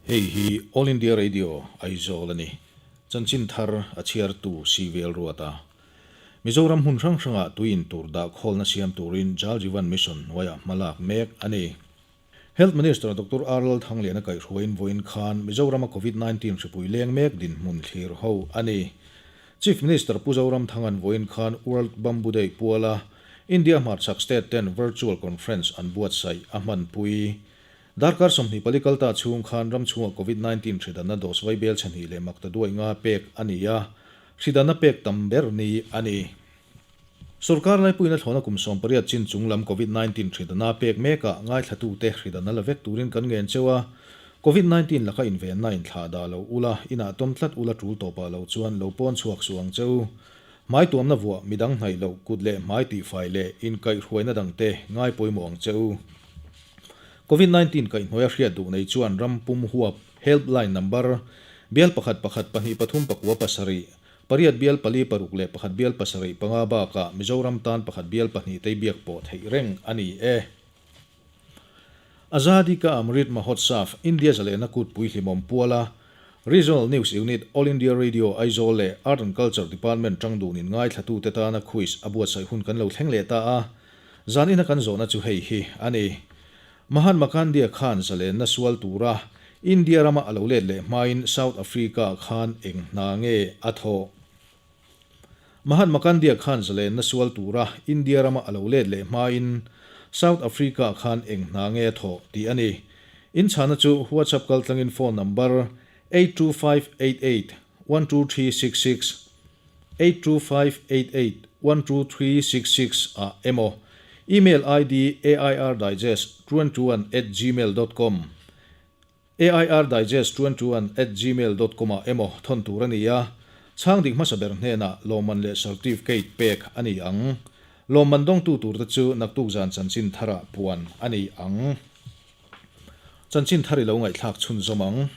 Hei hi All India Radio, Aizawl a ni. Chanchin thar a chhiartu CVL Ruata. Mizoram hmun hrang hrangah tui in tur dah khawlna siam turin Jal Jeevan Mission hnuaiah hma lak mek a ni. Health Minister Doctor R Lalthangliana kaihhruaiin vawiin khan Mizorama Covid 19 hripui leng mek dinhmun thlir ho a ni. Chief Minister Pu Zoramthanga'n vawiin khan World Bamboo Day puala India hmarchhak state ten virtual conference an buatsaih a hmanpui. Darkar 24 kal ta chhung khan ram chhungah Covid 19 hridanna dose vai bel chhe hnih leh makta duai nga pek a ni a, hridanna pek tam ber ni a ni. Sorkar laipuina thlawhna kum 18 chin chung lam Covid 19 hridanna pek mekah ngaithlatute hridanna la vek turin kan ngen cheu a, Covid 19 laka invenna inthlah dah lo ula, inah tawm tlat ula tul tawpah lo chuan lo pawn chhuak suh ang cheu. Hmai tuamna vuah, midang hnaih loh, kut leh hmai tihfai leh inkaihhruaina dangte ngai pawimawh ang cheu. Covid 19 kaihhnuaia hriat duh nei chuan ram pum huap helpline number bial pakhat pakhat pahnih pathum pakua pasarih, pariat bial pali paruk leh pakhat bial pasarih panga bakah Mizoram tan pakhat bial pahnih tei biak pawh theih reng a ni e. Azadi Ka Amrit Mahotsav, India zalehna kutpui hlimawm puala Regional News Unit, All India Radio, Aizawl leh Art and Culture Department tang dunin ngaithlatute tana quiz a buatsaih hun kan lo thleng leh ta a. Zan ina kan zawhna chu hei hi a ni. Mahatma Gandhi-a khan zalenna sual tura India rama a lo let leh hmain South Africa khan eng hna nge a thawh? Mahatma Gandhi-a khan zalenna sual tura India rama a lo let leh hmain South Africa khan eng hna nge a thawh tih a ni. Inchhana chu WhatsApp kaltlangin phone number 82588 12366, 82588 12366 ah emaw email id airdigest 21@gmail dot com, airdigest 21@gmail dot com ah emaw thawn tur a ni a, chhang dik hmasa ber hnenah lawmman leh certificate pek a ni ang. Lawmman dawngtu turte chu naktuk zan chanchin tharah puan a ni ang. Chanchin thar i lo ngaihthlak chhunzawm ang.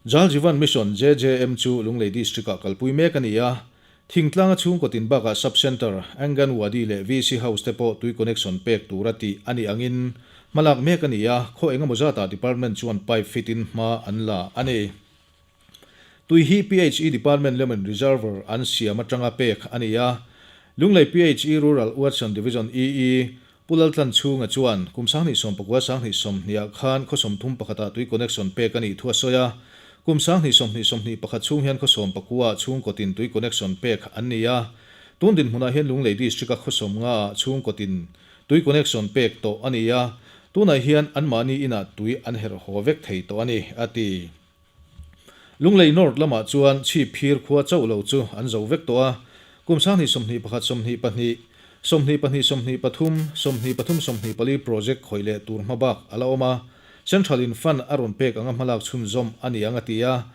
Jal Jeevan Mission, JJM, chu Lunglei District-ah kalpui mek a ni a. Thingtlanga chhungkaw tin bakah Sub Centre, Anganwadi leh VC House te pawh tui connection pek tura tih a nih angin hmalak mek a ni a, khaw engemaw zatah Department chuan pipe fit in hma an la a ni. Tui hi PHE Department lemin Reservoir an siam atanga pek a ni a. Lunglei PHE Rural Watson Division EE, Pu Laltlan chhunga chuan kum 2019 2020ah khan khaw 31ah tui connection pek a nih thu a sawi a. Kum 2020 21 chhung hian khaw 19ah chhungkaw tin tui connection pek an ni a. Tun dinhmunah hian Lunglei District-a khaw 50ah chhungkaw tin tui connection pek tawh a ni a. Tunah hian anmahni inah tui an herh haw vek thei tawh a ni, a ti. Lunglei North lamah chuan chhip phir khua chauh lo chu an zo vek tawh a, kum 2021 22, 22 23, 23 24 project khawih leh tur hma bak a la awm a, Central in fund a rawn pek anga hmalak chhunzawm a ni ang a ti a.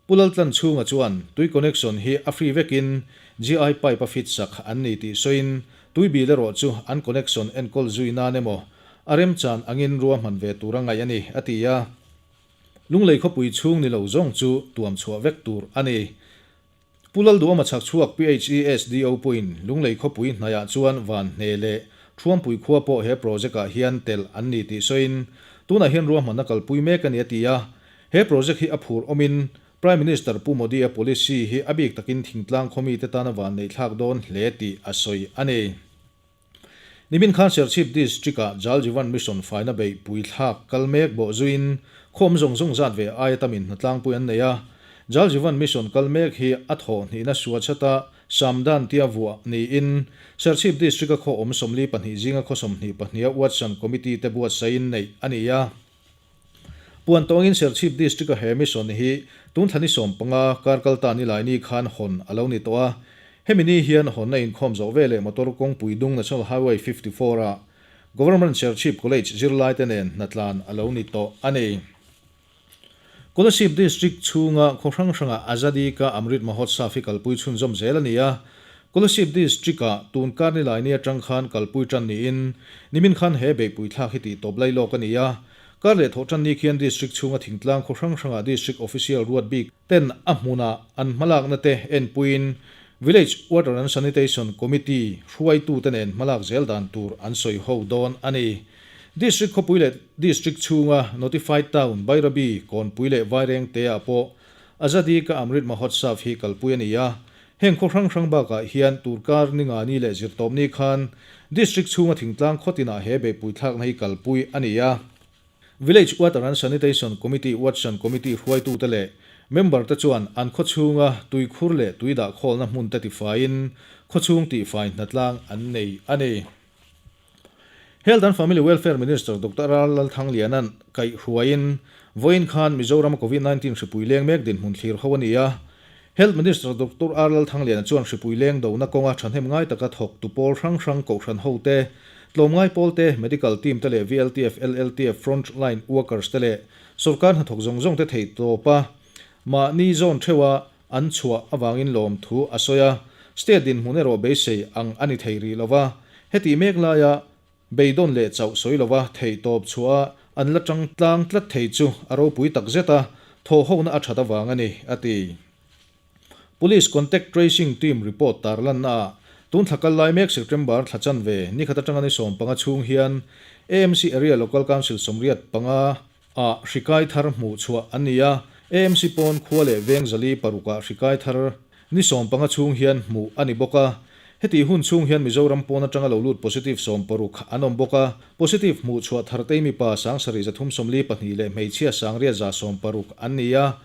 Pu Laltlan chhunga chuan tui connection hi a free vekin GI pipe a fit sak an ni tih sawiin tui bil erawh chu an connection enkawl zui nan emaw a remchan angin ruahman ve tur a ngaih a ni a ti a. Lunglei khawpui chhung ni lo zawng chu tuam chhuah vek tur a ni. Pu Lalduama chhak chhuak PHESDO pawhin Lunglei khawpui hnaiah chuan van hne leh Thuampui khua pawh he project ah hian tel an ni tih sawiin tunah hian ruahmanna kalpui mek a ni a ti a. He project hi a phur awmin Prime Minister Pu Modi-a policy hi a bik takin thingtlang khawmite tana vanneih thlak dawn hle tih a sawi a ni. Nimin khan Serchhip District-ah Jal Jeevan Mission faina beih pui thlak kal mek bawh zuiin khawm zawng zawng zat ve aia tamin hnatlangpui an nei a. Jal Jeevan Mission kal mek hi a thawh hnihna Suachhata Samdan tia vuah niin Serchhip District-a khaw awm 42 zinga khaw 22a Watson Committee te buatsaihin neih a ni a. Puan tawngin Serchhip District-a he mission hi tun thla ni 15 kar kal ta Nilaini khan hawn a lo ni tawh a. Hemi ni hian hawnna inkhawm zawh veleh motor kawngpui dung National Highway 54 ah Government Serchhip College zirlaite nen hnatlan a lo ni tawh a ni. Kolasib District chhunga khaw hrang hrangah Azadi Ka Amrit Mahotsav hi kalpui chhunzawm zel a ni a. Kolasib District-ah tun kar Nilaini atang khan kalpui tan niin nimin khan he beihpui thlak hi tih tawp lai lawk a ni a. Kar leh thawh tan ni khian District chhunga thingtlang khaw hrang hrangah District Official ruat bik ten a hmunah an hmalakna te enpuiin Village Water and Sanitation Committee hruaitute nen hmalak zel dan tur an sawi ho dawn a ni. District khawpui leh District chhunga Notified Town, Bairabi, Kawnpui leh Vairengte-ah pawh Azadi Ka Amrit Mahotsav hi kalpui a ni a. Heng khaw hrang hrang bakah hian turkar ni nga ni leh zirtawpni khan District chhunga thingtlang khaw tinah he beihpui thlakna hi kalpui a ni a. Village Water and Sanitation Committee Watson Committee hruaitute leh member te chuan an khaw chhunga tuikhur leh tui dah khawlna hmun te tifaiin khawchhung tihfai hnatlang an nei a ni. Health and Family Welfare Minister Doctor R Lalthangliana'n kaihhruaiin vawiin khan Mizoram a Covid 19 hripui leng mek dinhmun thlir ho a ni a. Health Minister Doctor R Lalthangliana chuan hripui leng dona kawnga thahnem ngai taka thawk tu pawl hrang hrang kohhran ho te, tlawmngai pawl te, medical team te leh VLTF, LLTF front line workers te leh sawrkar hnathawk zawng zawng te theih tawp a mahni zawn theuha an chhuah avangin lawmthu a sawi a, state dinhmun erawh beisei ang a ni thei rih lo va, hetih mek laia beidawn leh chauh sawi lova theihtawp chhuah a an la tang tlang tlat thei chu a ropui tak zet a, thawhhona a that avang a ni, a ti. Police Contact Tracing Team report tarlanna ah tun thla kal lai mek September thla chanve ni khat atanga ni 15 chhung hian AMC Area Local Council 85 ah hrikai thar hmuh chhuah an ni a, AMC pawn khua leh veng zali paruk ah hrikai thar ni 15 chhung hian hmuh a ni bawk a. Heti hun chhung hian Mizoram pawn atanga lo lut positive 16 an awm bawk a, positive hmuh chhuah thar tei mipa 7342 leh hmeichhia 1160 an ni a.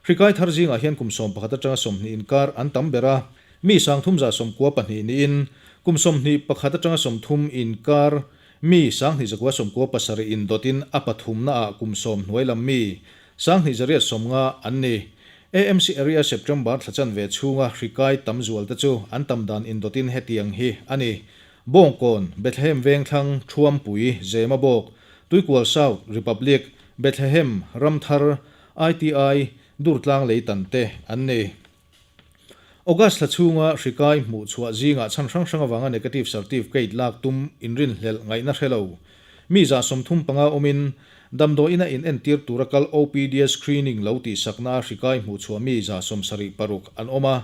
Hrikai thar zingah hian kum 11 atanga 20 inkar an tam ber a, mi 3192 niin kum 21 atanga 30 inkar Mi 2997 indawtin a pathumnaah kum sawm hnuai lam mi 2890 an ni. AMC Area September thla chanve chhunga hri kai tam zual te chu an tam dan indawtin hetiang hi a ni, Bawngkawn, Bethlehem Vengthlang, Thuampui, Zemabawk, Tuikual South, Republic, Bethlehem, Ramthar, ITI, Durtlang Leitan te an ni. August thla chhunga hri kai hmuh chhuah zingah chhan hrang hrang avanga negative certificate lak tum inrinhlelh ngaihna hre lo. Mi 35 awmin damdawiina inentir tura kal OPD screening lo tihsaknaa hri kai hmuh chhuah mi 76 an awm a.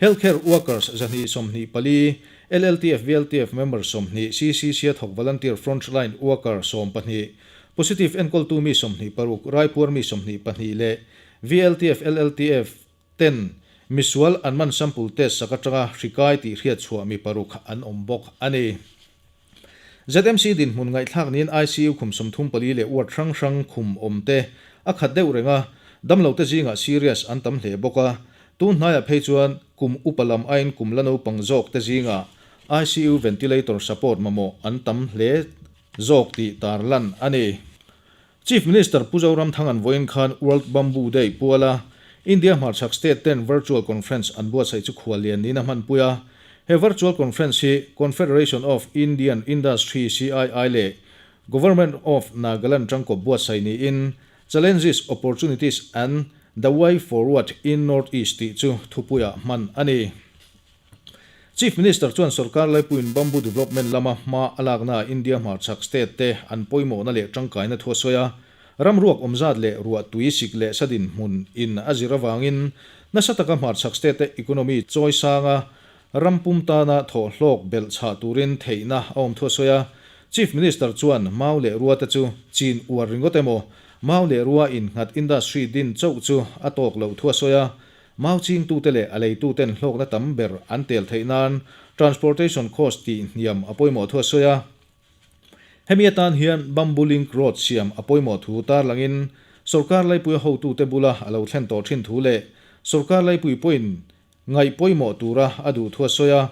Healthcare workers 224, LLTF VLTF member 20, CCC a thawk volunteer frontline worker 12, positive enkawltu mi 26, raipuar mi 22 leh VLTF LLTF Ten, misual an man sample test sak atanga hri kai tih hriat chhuah mi paruk an awm bawk a ni. ZMC dinhmun ngaihthlak niin ICU khum 34 leh ward hrang hrang khum awm te a khat deuh reng a, damlote zingah serious an tam hle bawk a. Tun hnaiah phei chuan kum upa lam aiin kum la naupang zawk te zingah ICU ventilator support mamawh an tam hle zawk tih tarlan a ni. Chief Minister Pu Zoramthanga'n vawiin khan World Bamboo Day puala India hmarchhak state ten virtual conference an buatsaih chu khuallian niin a hmanpui a. He virtual conference hi Confederation of Indian Industry, CII, leh Government of Nagaland tangkawp buatsaih niin Challenges, Opportunities and the Way Forward in North East tih chu thupuiah hman a ni. Chief Minister chuan sorkar laipuiin bamboo development lama hma a laknaah India hmarchhak state te an pawimawhna leh tangkaina thu a sawi a. Ram ruak awmzat leh ruah tui sik leh sa dinhmun in a zir avangin nasa taka hmarchhak state te economy chawi sanga ram pum tana thawh hlawk belh chhah turin theihna a awm thu a sawi a. Chief Minister chuan mau leh rua te chu chin uar ringawt emaw mau leh rua innghat industry din chauh chu a tawk loh thu a sawi a. Mau chingtute leh a leituten hlawkna tam ber an tel theih nan transportation cost tih hniam a pawimawh thu a sawi a. Hemi atan hian Bamboo Link Road siam a pawimawh thu tarlangin sawrkar laipuia hotute bula a lo thlen tawh thin thu leh sawrkar laipui pawhin ngaih pawimawh tura a duh thu a sawi a.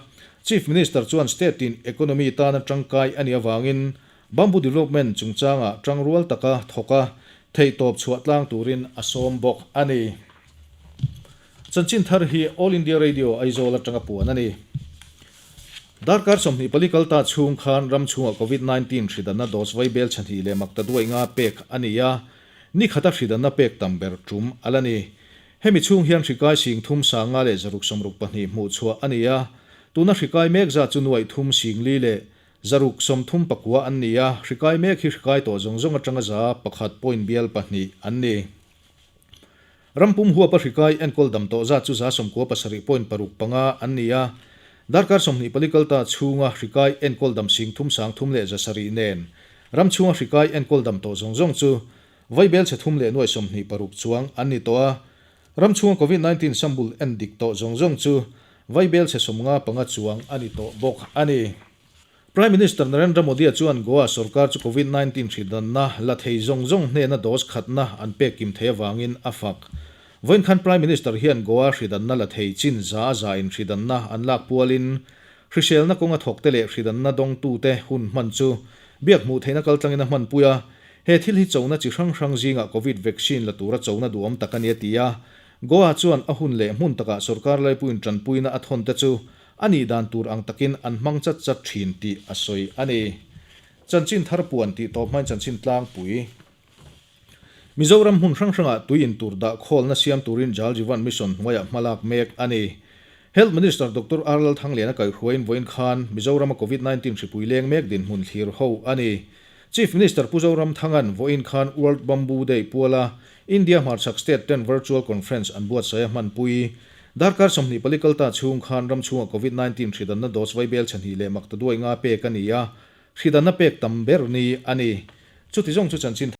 Chief Minister chuan state tin economy tana tangkai a nih avangin Bamboo Development chungchangah tangrual taka thawk a theihtawp chhuah tlang turin a sawm bawk a ni. Chanchin thar hi All India Radio Aizawl atanga puan a ni. Darkar 24 kal ta chhung khan ram chhungah Covid 19 hridanna dose vai bel chhahnih leh makta duai nga pek a ni a, ni khata hridanna pek tam ber tum a la ni. Hemi chhung hian hrikai 35,662 hmuh chhuah a ni a, tuna hrikai mek zat chu 304,639 an ni a, hrikai mek hi hrikai tawh zawng zawng atanga 1.2 an ni. Rampum huapa hrikai enkawl dam tawh zat chu 97.65 an ni a, darkar 24 kal ta chhunga hrikai enkawl dam 33,107 nen. Ram chhunga hri kai enkawl dam tawh zawng zawng chu vaibel chhe thum leh nuai 26 chuang an ni tawh a. Ram chhunga Covid 19 sambul en dik tawh zawng zawng chu vaibel chhe 55 chuang a ni tawh bawk a ni. Prime Minister Narendra Modi-a chuan Goa sorkar chu Covid 19 hridanna la thei zawng zawng hnena dose khatna an pek kim thei avangin a fak. Vawiin khan Prime Minister hian Goa hridanna la thei chin za a za in hridanna an lak pualin hriselna kawnga thawkte leh hridanna dawngtute hun hman chu biak hmuh theihna kaltlangin a hmanpui a. He thil hi chona chi hrang hrang zingah Covid vaccine la tura chona duhawm tak a ni a ti a. Goa chuan a hun leh hmun takah sorkar laipuiin tanpuina a thawnte chu A nih dan tur ang takin an hmang chat chat thin tih a sawi a ni. Chanchin thar puan tih tawp hmain chanchin tlangpui. Mizoram hmun hrang hrangah tui in tur dah khawlna siam turin Jal Jeevan Mission hnuaiah hmalak mek a ni. Health Minister Doctor R Lalthangliana kaihhruaiin vawiin khan Mizorama Covid 19 hripui leng mek dinhmun thlir ho a ni. Chief Minister Pu Zoramthanga'n vawiin khan World Bamboo Day puala India hmarchhak state ten virtual conference an buatsaih a hmanpui. Darkar 24 kalta chhung khan ram chhungah Covid 19 hridanna dose vaibel chhahnih leh makta duai nga pek a ni a, hridanna pek tam ber ni a ni. Chuti zawng chu chanchin.